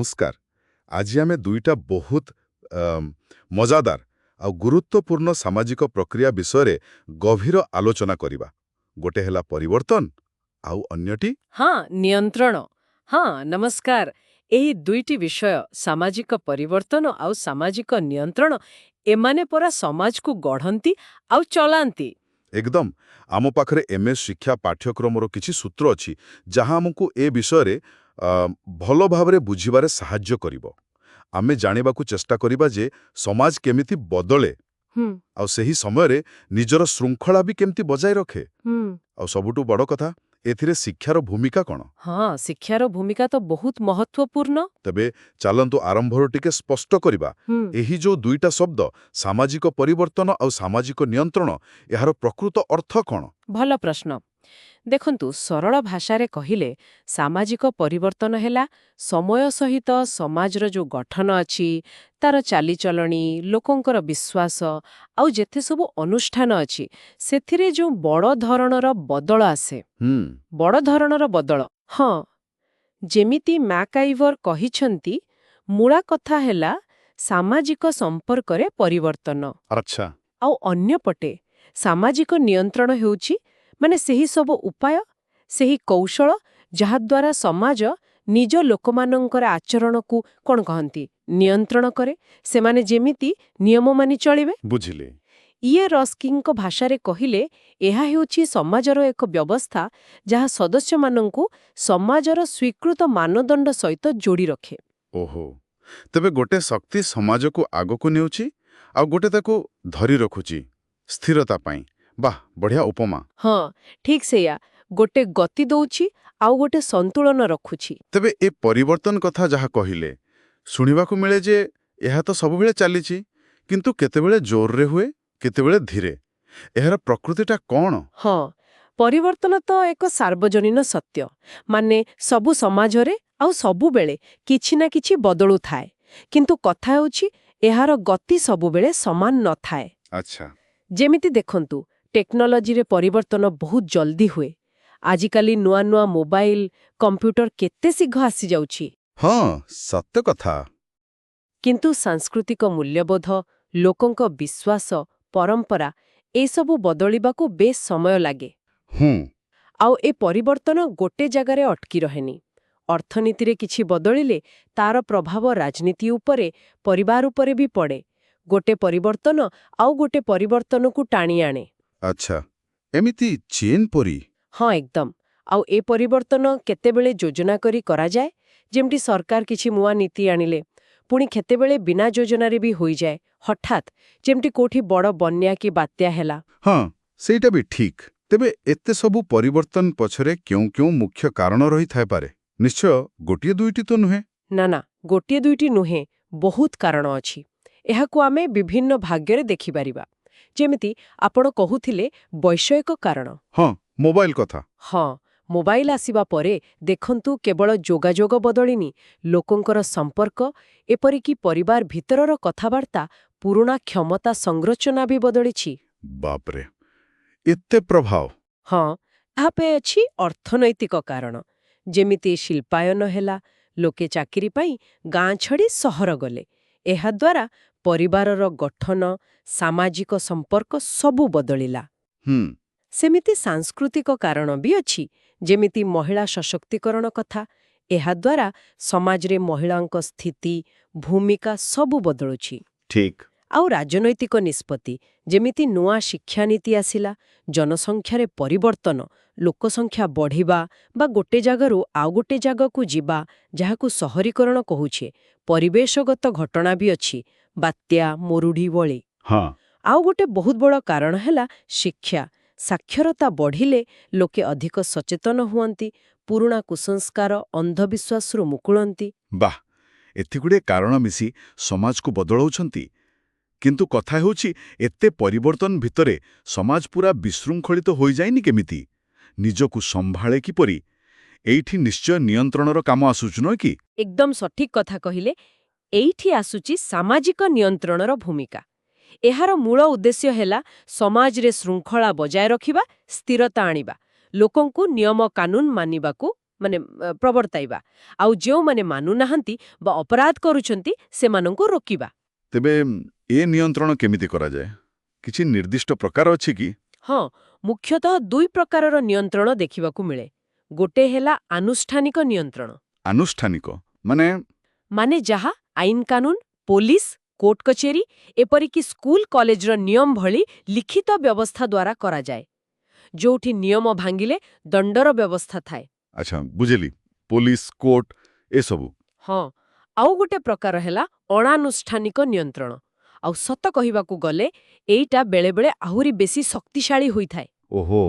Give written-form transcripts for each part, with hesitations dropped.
ନମସ୍କାର। ଆଜି ଆମେ ଦୁଇଟା ବହୁତ ମଜାଦାର ଆଉ ଗୁରୁତ୍ୱପୂର୍ଣ୍ଣ ସାମାଜିକ ପ୍ରକ୍ରିୟା ବିଷୟରେ ଗଭୀର ଆଲୋଚନା କରିବା। ଗୋଟେ ହେଲା ପରିବର୍ତ୍ତନ, ଆଉ ଅନ୍ୟଟି ହଁ, ନିୟନ୍ତ୍ରଣ। ହଁ, ନମସ୍କାର। ଏହି ଦୁଇଟି ବିଷୟ, ସାମାଜିକ ପରିବର୍ତ୍ତନ ଆଉ ସାମାଜିକ ନିୟନ୍ତ୍ରଣ, ଏମାନେ ପରା ସମାଜକୁ ଗଢ଼ନ୍ତି ଆଉ ଚଲାନ୍ତି। ଏକଦମ। ଆମ ପାଖରେ ଏମ୍ଏସ୍ ଶିକ୍ଷା ପାଠ୍ୟକ୍ରମର କିଛି ସୂତ୍ର ଅଛି, ଯାହା ଆମକୁ ଏ ବିଷୟରେ ଭଲ ଭାବରେ ବୁଝିବାରେ ସାହାଯ୍ୟ କରିବ। ଆମେ ଜାଣିବାକୁ ଚେଷ୍ଟା କରିବା ଯେ ସମାଜ କେମିତି ବଦଳେ ଆଉ ସେହି ସମୟରେ ନିଜର ଶୃଙ୍ଖଳା ବି କେମିତି ବଜାୟ ରଖେ। ଆଉ ସବୁଠୁ ବଡ଼ କଥା, ଏଥିରେ ଶିକ୍ଷାର ଭୂମିକା କ'ଣ? ହଁ, ଶିକ୍ଷାର ଭୂମିକା ତ ବହୁତ ମହତ୍ତ୍ୱପୂର୍ଣ୍ଣ। ତେବେ ଚାଲନ୍ତୁ, ଆରମ୍ଭରୁ ଟିକେ ସ୍ପଷ୍ଟ କରିବା। ଏହି ଯୋଉ ଦୁଇଟା ଶବ୍ଦ, ସାମାଜିକ ପରିବର୍ତ୍ତନ ଆଉ ସାମାଜିକ ନିୟନ୍ତ୍ରଣ, ଏହାର ପ୍ରକୃତ ଅର୍ଥ କ'ଣ? ଭଲ ପ୍ରଶ୍ନ। ଦେଖନ୍ତୁ, ସରଳ ଭାଷାରେ କହିଲେ ସାମାଜିକ ପରିବର୍ତ୍ତନ ହେଲା ସମୟ ସହିତ ସମାଜର ଯୋଉ ଗଠନ ଅଛି, ତାର ଚାଲିଚଳଣି, ଲୋକଙ୍କର ବିଶ୍ୱାସ ଆଉ ଯେତେ ସବୁ ଅନୁଷ୍ଠାନ ଅଛି, ସେଥିରେ ଯୋଉ ବଡ଼ ଧରଣର ବଦଳ ଆସେ। ବଡ଼ ଧରଣର ବଦଳ, ହଁ। ଯେମିତି ମ୍ୟାକାଇଭର କହିଛନ୍ତି, ମୂଳ କଥା ହେଲା ସାମାଜିକ ସମ୍ପର୍କରେ ପରିବର୍ତ୍ତନ। ଆଉ ଅନ୍ୟପଟେ ସାମାଜିକ ନିୟନ୍ତ୍ରଣ ହେଉଛି ମାନେ ସେହି ସବୁ ଉପାୟ, ସେହି କୌଶଳ, ଯାହାଦ୍ୱାରା ସମାଜ ନିଜ ଲୋକମାନଙ୍କର ଆଚରଣକୁ, କ'ଣ କହନ୍ତି, ନିୟନ୍ତ୍ରଣ କରେ, ସେମାନେ ଯେମିତି ନିୟମ ମାନି ଚଳିବେ। ବୁଝିଲି। ଇଏ ରସ୍କିଙ୍କ ଭାଷାରେ କହିଲେ ଏହା ହେଉଛି ସମାଜର ଏକ ବ୍ୟବସ୍ଥା, ଯାହା ସଦସ୍ୟମାନଙ୍କୁ ସମାଜର ସ୍ୱୀକୃତ ମାନଦଣ୍ଡ ସହିତ ଯୋଡ଼ି ରଖେ। ଓହୋ, ତେବେ ଗୋଟେ ଶକ୍ତି ସମାଜକୁ ଆଗକୁ ନେଉଛି ଆଉ ଗୋଟେ ତାକୁ ଧରି ରଖୁଛି ସ୍ଥିରତା ପାଇଁ। ବାଃ, ବଢ଼ିଆ ଉପମା। ହଁ, ଠିକ୍ ସେଇଆ। ଗୋଟେ ଗତି ଦଉଛି ଆଉ ଗୋଟେ ସନ୍ତୁଳନ ରଖୁଛି। ତେବେ ଏ ପରିବର୍ତ୍ତନ କଥା ଯାହା କହିଲେ, ଶୁଣିବାକୁ ମିଳେ ଯେ ଏହା ତ ସବୁବେଳେ ଚାଲିଛି, କିନ୍ତୁ କେତେବେଳେ ଜୋରରେ ହୁଏ, କେତେବେଳେ ଧୀରେ। ଏହାର ପ୍ରକୃତିଟା କ'ଣ? ହଁ, ପରିବର୍ତ୍ତନ ତ ଏକ ସାର୍ବଜନୀନ ସତ୍ୟ। ମାନେ ସବୁ ସମାଜରେ ଆଉ ସବୁବେଳେ କିଛି ନା କିଛି ବଦଳୁଥାଏ। କିନ୍ତୁ କଥା ହେଉଛି, ଏହାର ଗତି ସବୁବେଳେ ସମାନ ନଥାଏ। ଯେମିତି ଦେଖନ୍ତୁ, ଟେକ୍ନୋଲୋଜିରେ ପରିବର୍ତ୍ତନ ବହୁତ ଜଲ୍ଦି ହୁଏ। ଆଜିକାଲି ନୂଆ ନୂଆ ମୋବାଇଲ, କମ୍ପ୍ୟୁଟର କେତେ ଶୀଘ୍ର ଆସିଯାଉଛି। ହଁ, ସତ୍ୟ କଥା। କିନ୍ତୁ ସାଂସ୍କୃତିକ ମୂଲ୍ୟବୋଧ, ଲୋକଙ୍କ ବିଶ୍ୱାସ, ପରମ୍ପରା, ଏସବୁ ବଦଳିବାକୁ ବେଶ ସମୟ ଲାଗେ। ଆଉ ଏ ପରିବର୍ତ୍ତନ ଗୋଟେ ଜାଗାରେ ଅଟକି ରହେନି। ଅର୍ଥନୀତିରେ କିଛି ବଦଳିଲେ ତାର ପ୍ରଭାବ ରାଜନୀତି ଉପରେ, ପରିବାର ଉପରେ ବି ପଡ଼େ। ଗୋଟେ ପରିବର୍ତ୍ତନ ଆଉ ଗୋଟେ ପରିବର୍ତ୍ତନକୁ ଟାଣି ଆଣେ। ଆଚ୍ଛା, ଏମିତି ଚେନ୍ ପରି। ହଁ, ଏକଦମ। ଆଉ ଏ ପରିବର୍ତ୍ତନ କେତେବେଳେ ଯୋଜନା କରି କରାଯାଏ, ଯେମିତି ସରକାର କିଛି ନୂଆ ନୀତି ଆଣିଲେ। ପୁଣି କେତେବେଳେ ବିନା ଯୋଜନାରେ ବି ହୋଇଯାଏ, ହଠାତ୍, ଯେମିତି କୋଉଠି ବଡ଼ ବନ୍ୟା କି ବାତ୍ୟା ହେଲା। ହଁ, ସେଇଟା ବି ଠିକ୍। ତେବେ ଏତେ ସବୁ ପରିବର୍ତ୍ତନ ପଛରେ କେଉଁ କେଉଁ ମୁଖ୍ୟ କାରଣ ରହିଥାଇପାରେ? ନିଶ୍ଚୟ ଗୋଟିଏ ଦୁଇଟି ତ ନୁହେଁ। ନା ନା, ଗୋଟିଏ ଦୁଇଟି ନୁହେଁ, ବହୁତ କାରଣ ଅଛି। ଏହାକୁ ଆମେ ବିଭିନ୍ନ ଭାଗରେ ଦେଖିପାରିବା। ଯେମିତି ଆପଣ କହୁଥିଲେ, ବୈଷୟିକ କାରଣ। ହଁ, ମୋବାଇଲ କଥା। ହଁ, ମୋବାଇଲ ଆସିବା ପରେ ଦେଖନ୍ତୁ, କେବଳ ଯୋଗାଯୋଗ ବଦଳିନି, ଲୋକଙ୍କର ସମ୍ପର୍କ, ଏପରିକି ପରିବାର ଭିତରର କଥାବାର୍ତ୍ତା, ପୁରୁଣା କ୍ଷମତା ସଂରଚନା ବି ବଦଳିଛି। ବାପରେ, ଏତେ ପ୍ରଭାବ! ହଁ, ତାପରେ ଅଛି ଅର୍ଥନୈତିକ କାରଣ। ଯେମିତି ଶିଳ୍ପାୟନ ହେଲା, ଲୋକେ ଚାକିରି ପାଇଁ ଗାଁ ଛାଡ଼ି ସହର ଗଲେ। ଏହାଦ୍ୱାରା ପରିବାରର ଗଠନ, ସାମାଜିକ ସମ୍ପର୍କ ସବୁ ବଦଳିଲା। ସେମିତି ସାଂସ୍କୃତିକ କାରଣ ବି ଅଛି, ଯେମିତି ମହିଳା ସଶକ୍ତିକରଣ କଥା। ଏହାଦ୍ୱାରା ସମାଜରେ ମହିଳାଙ୍କ ସ୍ଥିତି, ଭୂମିକା ସବୁ ବଦଳୁଛି। ଆଉ ରାଜନୈତିକ ନିଷ୍ପତ୍ତି, ଯେମିତି ନୂଆ ଶିକ୍ଷାନୀତି ଆସିଲା, ଜନସଂଖ୍ୟାରେ ପରିବର୍ତ୍ତନ, ଲୋକସଂଖ୍ୟା ବଢ଼ିବା ବା ଗୋଟେ ଜାଗାରୁ ଆଉ ଗୋଟେ ଜାଗାକୁ ଯିବା, ଯାହାକୁ ସହରୀକରଣ କହୁଛେ। ପରିବେଶଗତ ଘଟଣା ବି ଅଛି, ବାତ୍ୟା, ମରୁଡ଼ି ଭଳି। ଆଉ ଗୋଟେ ବହୁତ ବଡ଼ କାରଣ ହେଲା ଶିକ୍ଷା। ସାକ୍ଷରତା ବଢ଼ିଲେ ଲୋକେ ଅଧିକ ସଚେତନ ହୁଅନ୍ତି, ପୁରୁଣା କୁସଂସ୍କାର, ଅନ୍ଧବିଶ୍ୱାସରୁ ମୁକୁଳନ୍ତି। ବାଃ, ଏତେଗୁଡ଼ିଏ କାରଣ ମିଶି ସମାଜକୁ ବଦଳାଉଛନ୍ତି। କିନ୍ତୁ କଥା ହେଉଛି, ଏତେ ପରିବର୍ତ୍ତନ ଭିତରେ ସମାଜ ପୁରା ବିଶୃଙ୍ଖଳିତ ହୋଇଯାଇନି କେମିତି? ନିଜକୁ ସମ୍ଭାଳେ କିପରି? ଏଇଠି ନିଶ୍ଚୟ ନିୟନ୍ତ୍ରଣର କାମ ଆସୁଛି, ନୁହେଁ କି? ଏକଦମ ସଠିକ କଥା କହିଲେ। ଏଇଠି ଆସୁଛି ସାମାଜିକ ନିୟନ୍ତ୍ରଣର ଭୂମିକା। ଏହାର ମୂଳ ଉଦ୍ଦେଶ୍ୟ ହେଲା ସମାଜରେ ଶୃଙ୍ଖଳା ବଜାୟ ରଖିବା, ସ୍ଥିରତା ଆଣିବା, ଲୋକଙ୍କୁ ନିୟମ କାନୁନ ମାନିବାକୁ ମାନେ ପ୍ରବର୍ତ୍ତାଇବା, ଆଉ ଯେଉଁମାନେ ମାନୁନାହାନ୍ତି ବା ଅପରାଧ କରୁଛନ୍ତି, ସେମାନଙ୍କୁ ରୋକିବା। ତେବେ ଏ ନିୟନ୍ତ୍ରଣ କେମିତି କରାଯାଏ? କିଛି ନିର୍ଦ୍ଦିଷ୍ଟ ପ୍ରକାର ଅଛି କି? ହଁ, ମୁଖ୍ୟତଃ ଦୁଇ ପ୍ରକାରର ନିୟନ୍ତ୍ରଣ ଦେଖିବାକୁ ମିଳେ। ଗୋଟେ ହେଲା ଆନୁଷ୍ଠାନିକ ନିୟନ୍ତ୍ରଣ। ଆନୁଷ୍ଠାନିକ ମାନେ? ମାନେ ଯାହା ଆଇନ କାନୁନ, ପୋଲିସ, କୋର୍ଟ କଚେରୀ, ଏପରିକି ସ୍କୁଲ କଲେଜର ନିୟମ ଭଳି ଲିଖିତ ବ୍ୟବସ୍ଥା ଦ୍ୱାରା କରାଯାଏ, ଯୋଉଠି ନିୟମ ଭାଙ୍ଗିଲେ ଦଣ୍ଡର ବ୍ୟବସ୍ଥା ଥାଏ। ଆଚ୍ଛା, ବୁଝିଲି। ପୋଲିସ, କୋର୍ଟ, ଏସବୁ। ହଁ, ଆଉ ଗୋଟେ ପ୍ରକାର ହେଲା ଅଣାନୁଷ୍ଠାନିକ ନିୟନ୍ତ୍ରଣ। ଆଉ ସତ କହିବାକୁ ଗଲେ ଏଇଟା ବେଳେବେଳେ ଆହୁରି ବେଶୀ ଶକ୍ତିଶାଳୀ ହୋଇଥାଏ। ଓହୋ,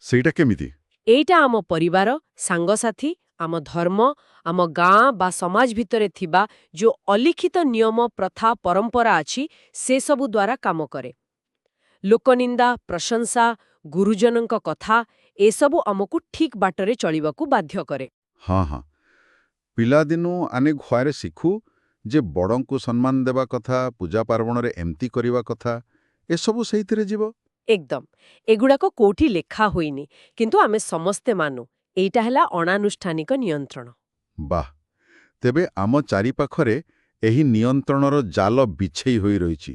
ସେଇଟା କେମିତି? ଏଇଟା ଆମ ପରିବାର, ସାଙ୍ଗସାଥୀ, ଆମ ଧର୍ମ, ଆମ ଗାଁ ବା ସମାଜ ଭିତରେ ଥିବା ଯୋଉ ଅଲିଖିତ ନିୟମ, ପ୍ରଥା, ପରମ୍ପରା ଅଛି, ସେସବୁ ଦ୍ୱାରା କାମ କରେ। ଲୋକନିନ୍ଦା, ପ୍ରଶଂସା, ଗୁରୁଜନଙ୍କ କଥା, ଏସବୁ ଆମକୁ ଠିକ୍ ବାଟରେ ଚଳିବାକୁ ବାଧ୍ୟ କରେ। ହଁ ହଁ ପିଲାଦିନୁ ଆମେ ଘରେ ଶିଖୁ ଯେ ବଡ଼ଙ୍କୁ ସମ୍ମାନ ଦେବା କଥା, ପୂଜା ପାର୍ବଣରେ ଏମିତି କରିବା କଥା, ଏସବୁ ସେଇଥିରେ ଯିବ। ଏକଦମ। ଏଗୁଡ଼ାକ କୋଉଠି ଲେଖା ହୋଇନି, କିନ୍ତୁ ଆମେ ସମସ୍ତେ ମାନୁ। ଏଇଟା ହେଲା ଅଣାନୁଷ୍ଠାନିକ ନିୟନ୍ତ୍ରଣ। ବାଃ! ତେବେ ଆମ ଚାରିପାଖରେ ଏହି ନିୟନ୍ତ୍ରଣର ଜାଲ ବିଛେଇ ହୋଇ ରହିଛି।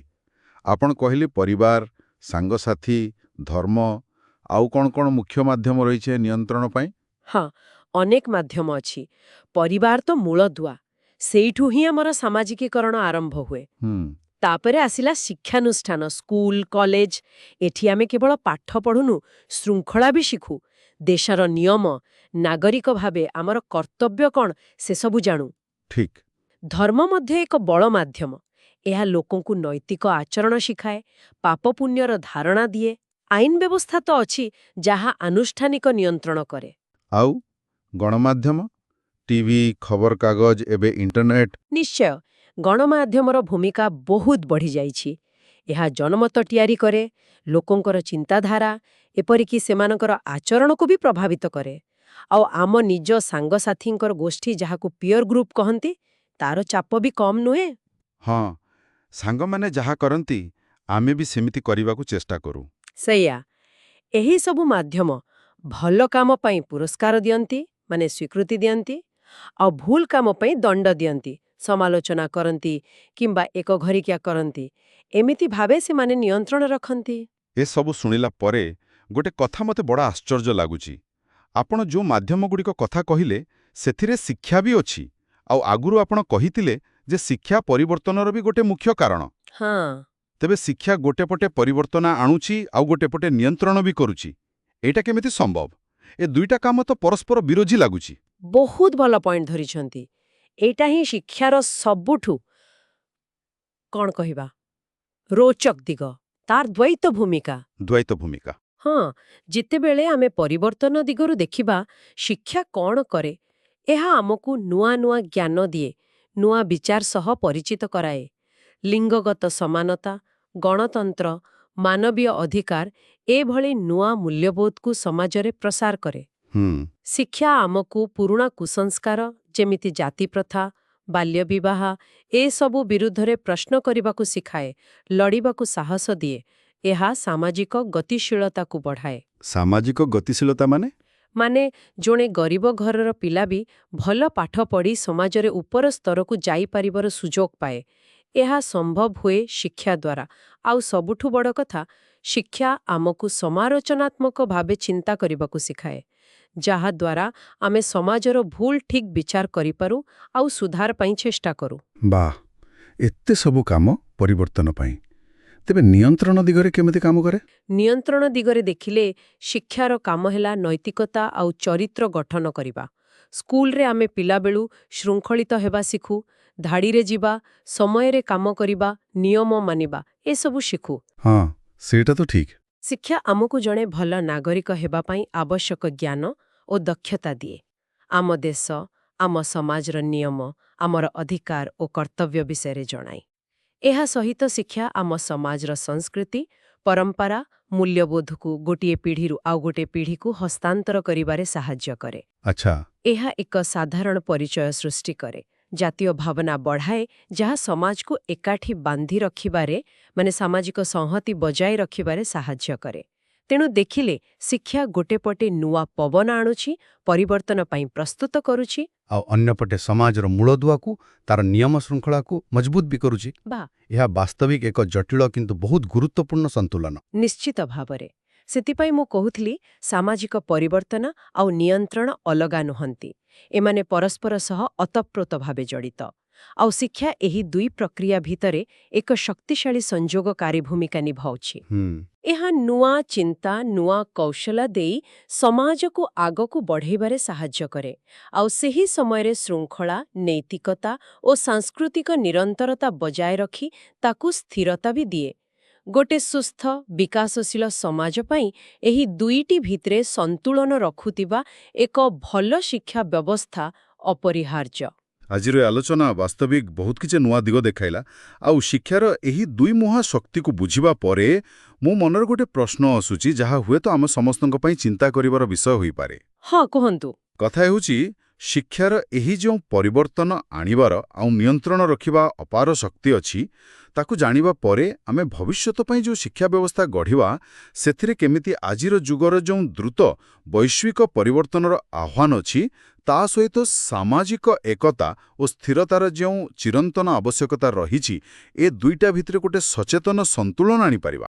ଆପଣ କହିଲେ ପରିବାର, ସାଙ୍ଗସାଥୀ, ଧର୍ମ, ଆଉ କ'ଣ କ'ଣ ମୁଖ୍ୟ ମାଧ୍ୟମ ରହିଛି ଏ ନିୟନ୍ତ୍ରଣ ପାଇଁ? ହଁ, ଅନେକ ମାଧ୍ୟମ ଅଛି। ପରିବାର ତ ମୂଳଦୁଆ। ସେଇଠୁ ହିଁ ଆମର ସାମାଜିକୀକରଣ ଆରମ୍ଭ ହୁଏ। ତାପରେ ଆସିଲା ଶିକ୍ଷାନୁଷ୍ଠାନ, ସ୍କୁଲ, କଲେଜ। ଏଠି ଆମେ କେବଳ ପାଠ ପଢୁନୁ, ଶୃଙ୍ଖଳା ବି ଶିଖୁ। ଦେଶର ନିୟମ, ନାଗରିକ ଭାବେ ଆମର କର୍ତ୍ତବ୍ୟ କ'ଣ, ସେସବୁ ଜାଣୁ। ଧର୍ମ ମଧ୍ୟ ଏକ ବଡ଼ ମାଧ୍ୟମ। ଏହା ଲୋକଙ୍କୁ ନୈତିକ ଆଚରଣ ଶିଖାଏ, ପାପ ପୁଣ୍ୟର ଧାରଣା ଦିଏ। ଆଇନ ବ୍ୟବସ୍ଥା ତ ଅଛି, ଯାହା ଆନୁଷ୍ଠାନିକ ନିୟନ୍ତ୍ରଣ କରେ। ଆଉ ଗଣମାଧ୍ୟମ, ଟିଭି, ଖବରକାଗଜ, ଏବେ ଇଣ୍ଟରନେଟ୍। ନିଶ୍ଚୟ, ଗଣମାଧ୍ୟମର ଭୂମିକା ବହୁତ ବଢ଼ିଯାଇଛି। ଏହା ଜନମତ ତିଆରି କରେ, ଲୋକଙ୍କର ଚିନ୍ତାଧାରା, ଏପରିକି ସେମାନଙ୍କର ଆଚରଣକୁ ବି ପ୍ରଭାବିତ କରେ। ଆଉ ଆମ ନିଜ ସାଙ୍ଗସାଥୀଙ୍କର ଗୋଷ୍ଠୀ, ଯାହାକୁ ପିୟର ଗ୍ରୁପ୍ କହନ୍ତି, ତାର ଚାପ ବି କମ୍ ନୁହେଁ। ହଁ, ସାଙ୍ଗମାନେ ଯାହା କରନ୍ତି, ଆମେ ବି ସେମିତି କରିବାକୁ ଚେଷ୍ଟା କରୁ। ସେଇଆ। ଏହି ସବୁ ମାଧ୍ୟମ ଭଲ କାମ ପାଇଁ ପୁରସ୍କାର ଦିଅନ୍ତି, ମାନେ ସ୍ୱୀକୃତି ଦିଅନ୍ତି, ଆଉ ଭୁଲ କାମ ପାଇଁ ଦଣ୍ଡ ଦିଅନ୍ତି, ସମାଲୋଚନା କରନ୍ତି କିମ୍ବା ଏକ ଘରିକିଆ କରନ୍ତି। ଏମିତି ଭାବେ ସେମାନେ ନିୟନ୍ତ୍ରଣ ରଖନ୍ତି। ଏସବୁ ଶୁଣିଲା ପରେ ଗୋଟେ କଥା ମୋତେ ବଡ଼ ଆଶ୍ଚର୍ଯ୍ୟ ଲାଗୁଛି। ଆପଣ ଯେଉଁ ମାଧ୍ୟମଗୁଡ଼ିକ କଥା କହିଲେ, ସେଥିରେ ଶିକ୍ଷା ବି ଅଛି। ଆଉ ଆଗରୁ ଆପଣ କହିଥିଲେ ଯେ ଶିକ୍ଷା ପରିବର୍ତ୍ତନର ବି ଗୋଟେ ମୁଖ୍ୟ କାରଣ। ତେବେ ଶିକ୍ଷା ଗୋଟେ ପଟେ ପରିବର୍ତ୍ତନ ଆଣୁଛି, ଆଉ ଗୋଟେ ପଟେ ନିୟନ୍ତ୍ରଣ ବି କରୁଛି। ଏଇଟା କେମିତି ସମ୍ଭବ? ଏ ଦୁଇଟା କାମ ତ ପରସ୍ପର ବିରୋଧୀ ଲାଗୁଛି। ବହୁତ ଭଲ ପଏଣ୍ଟ ଧରିଛନ୍ତି। ଏଇଟା ହିଁ ଶିକ୍ଷାର ସବୁଠୁ, କ'ଣ କହିବା, ରୋଚକ ଦିଗ, ତାର ଦ୍ୱୈତ ଭୂମିକା। ଦ୍ୱୈତ ଭୂମିକା। ହଁ, ଯେତେବେଳେ ଆମେ ପରିବର୍ତ୍ତନ ଦିଗରୁ ଦେଖିବା, ଶିକ୍ଷା କ'ଣ କରେ? ଏହା ଆମକୁ ନୂଆ ନୂଆ ଜ୍ଞାନ ଦିଏ, ନୂଆ ବିଚାର ସହ ପରିଚିତ କରାଏ। ଲିଙ୍ଗଗତ ସମାନତା, ଗଣତନ୍ତ୍ର, ମାନବୀୟ ଅଧିକାର, ଏଭଳି ନୂଆ ମୂଲ୍ୟବୋଧକୁ ସମାଜରେ ପ୍ରସାର କରେ। ଶିକ୍ଷା ଆମକୁ ପୁରୁଣା କୁସଂସ୍କାର, ଯେମିତି ଜାତିପ୍ରଥା, ବାଲ୍ୟବିବାହ, ଏସବୁ ବିରୁଦ୍ଧରେ ପ୍ରଶ୍ନ କରିବାକୁ ଶିଖାଏ, ଲଢ଼ିବାକୁ ସାହସ ଦିଏ। ଏହା ସାମାଜିକ ଗତିଶୀଳତାକୁ ବଢ଼ାଏ। ସାମାଜିକ ଗତିଶୀଳତା ମାନେ? ମାନେ ଜଣେ ଗରିବ ଘରର ପିଲା ବି ଭଲ ପାଠ ପଢ଼ି ସମାଜରେ ଉପର ସ୍ତରକୁ ଯାଇପାରିବାର ସୁଯୋଗ ପାଏ। ଏହା ସମ୍ଭବ ହୁଏ ଶିକ୍ଷା ଦ୍ୱାରା। ଆଉ ସବୁଠୁ ବଡ଼ କଥା, ଶିକ୍ଷା ଆମକୁ ସମାଲୋଚନାତ୍ମକ ଭାବେ ଚିନ୍ତା କରିବାକୁ ଶିଖାଏ, ଯାହାଦ୍ୱାରା ଆମେ ସମାଜର ଭୁଲ ଠିକ୍ ବିଚାର କରିପାରୁ ଆଉ ସୁଧାର ପାଇଁ ଚେଷ୍ଟା କରୁ। ବାଃ, ଏତେ ସବୁ କାମ ପରିବର୍ତ୍ତନ ପାଇଁ। ତେବେ ନିୟନ୍ତ୍ରଣ ଦିଗରେ କେମିତି କାମ କରେ? ନିୟନ୍ତ୍ରଣ ଦିଗରେ ଦେଖିଲେ, ଶିକ୍ଷାର କାମ ହେଲା ନୈତିକତା ଆଉ ଚରିତ୍ର ଗଠନ କରିବା। ସ୍କୁଲରେ ଆମେ ପିଲାବେଳୁ ଶୃଙ୍ଖଳିତ ହେବା ଶିଖୁ। ଧାଡ଼ିରେ ଯିବା, ସମୟରେ କାମ କରିବା, ନିୟମ ମାନିବା, ଏସବୁ ଶିଖୁ। ହଁ, ସେଇଟା ତ ଠିକ୍। ଶିକ୍ଷା ଆମକୁ ଜଣେ ଭଲ ନାଗରିକ ହେବା ପାଇଁ ଆବଶ୍ୟକ ଜ୍ଞାନ ଓ ଦକ୍ଷତା ଦିଏ। ଆମ ଦେଶ, ଆମ ସମାଜର ନିୟମ, ଆମର ଅଧିକାର ଓ କର୍ତ୍ତବ୍ୟ ବିଷୟରେ ଜଣାଏ। ଏହା ସହିତ ଶିକ୍ଷା ଆମ ସମାଜର ସଂସ୍କୃତି, ପରମ୍ପରା, ମୂଲ୍ୟବୋଧକୁ ଗୋଟିଏ ପିଢ଼ିରୁ ଆଉ ଗୋଟିଏ ପିଢ଼ିକୁ ହସ୍ତାନ୍ତର କରିବାରେ ସାହାଯ୍ୟ କରେ। ଏହା ଏକ ସାଧାରଣ ପରିଚୟ ସୃଷ୍ଟି କରେ, ଜାତୀୟ ଭାବନା ବଢ଼ାଏ, ଯାହା ସମାଜକୁ ଏକାଠି ବାନ୍ଧି ରଖିବାରେ, ମାନେ ସାମାଜିକ ସଂହତି ବଜାୟ ରଖିବାରେ ସାହାଯ୍ୟ କରେ। ତେଣୁ ଦେଖିଲେ ଶିକ୍ଷା ଗୋଟେ ପଟେ ନୂଆ ପବନ ଆଣୁଛି, ପରିବର୍ତ୍ତନ ପାଇଁ ପ୍ରସ୍ତୁତ କରୁଛି। ଆଉ ଅନ୍ୟପଟେ ସମାଜର ମୂଳଦୁଆକୁ, ତାର ନିୟମ ଶୃଙ୍ଖଳାକୁ ମଜବୁତ ବି କରୁଛି। ବା। ଏହା ବାସ୍ତବିକ ଏକ ଜଟିଳ କିନ୍ତୁ ବହୁତ ଗୁରୁତ୍ୱପୂର୍ଣ୍ଣ ସନ୍ତୁଳନ। ନିଶ୍ଚିତ ଭାବରେ। ସେଥିପାଇଁ ମୁଁ କହୁଥିଲି, ସାମାଜିକ ପରିବର୍ତ୍ତନ ଆଉ ନିୟନ୍ତ୍ରଣ ଅଲଗା ନୁହନ୍ତି। ଏମାନେ ପରସ୍ପର ସହ ଅତପ୍ରୋତ ଭାବେ ଜଡ଼ିତ। ଆଉ ଶିକ୍ଷା ଏହି ଦୁଇ ପ୍ରକ୍ରିୟା ଭିତରେ ଏକ ଶକ୍ତିଶାଳୀ ସଂଯୋଗକାରୀ ଭୂମିକା ନିଭାଉଛି। ହୁଁ ଏହା ନୂଆ ଚିନ୍ତା, ନୂଆ କୌଶଳ ଦେଇ ସମାଜକୁ ଆଗକୁ ବଢ଼େଇବାରେ ସାହାଯ୍ୟ କରେ। ଆଉ ସେହି ସମୟରେ ଶୃଙ୍ଖଳା, ନୈତିକତା ଓ ସାଂସ୍କୃତିକ ନିରନ୍ତରତା ବଜାୟ ରଖି ତାକୁ ସ୍ଥିରତା ବି ଦିଏ। ଗୋଟେ ସୁସ୍ଥ, ବିକାଶଶୀଳ ସମାଜ ପାଇଁ ଏହି ଦୁଇଟି ଭିତରେ ସନ୍ତୁଳନ ରଖୁଥିବା ଏକ ଭଲ ଶିକ୍ଷା ବ୍ୟବସ୍ଥା ଅପରିହାର୍ଯ୍ୟ। ଆଜିର ଏ ଆଲୋଚନା ବାସ୍ତବିକ ବହୁତ କିଛି ନୂଆ ଦିଗ ଦେଖାଇଲା। ଆଉ ଶିକ୍ଷାର ଏହି ଦୁଇ ମୁହାଁ ଶକ୍ତିକୁ ବୁଝିବା ପରେ ମୋ ମନରେ ଗୋଟେ ପ୍ରଶ୍ନ ଆସୁଛି, ଯାହା ହୁଏତ ଆମ ସମସ୍ତଙ୍କ ପାଇଁ ଚିନ୍ତା କରିବାର ବିଷୟ ହୋଇପାରେ। ହଁ, କୁହନ୍ତୁ। କଥା ହେଉଛି, ଶିକ୍ଷାର ଏହି ଯେଉଁ ପରିବର୍ତ୍ତନ ଆଣିବାର ଆଉ ନିୟନ୍ତ୍ରଣ ରଖିବା ଅପାର ଶକ୍ତି ଅଛି, ତାକୁ ଜାଣିବା ପରେ ଆମେ ଭବିଷ୍ୟତ ପାଇଁ ଯେଉଁ ଶିକ୍ଷା ବ୍ୟବସ୍ଥା ଗଢ଼ିବା, ସେଥିରେ କେମିତି ଆଜିର ଯୁଗର ଯେଉଁ ଦ୍ରୁତ ବୈଶ୍ୱିକ ପରିବର୍ତ୍ତନର ଆହ୍ୱାନ ଅଛି, ତା ସହିତ ସାମାଜିକ ଏକତା ଓ ସ୍ଥିରତାର ଯେଉଁ ଚିରନ୍ତନ ଆବଶ୍ୟକତା ରହିଛି, ଏ ଦୁଇଟା ଭିତରେ ଗୋଟେ ସଚେତନ ସନ୍ତୁଳନ ଆଣିପାରିବା।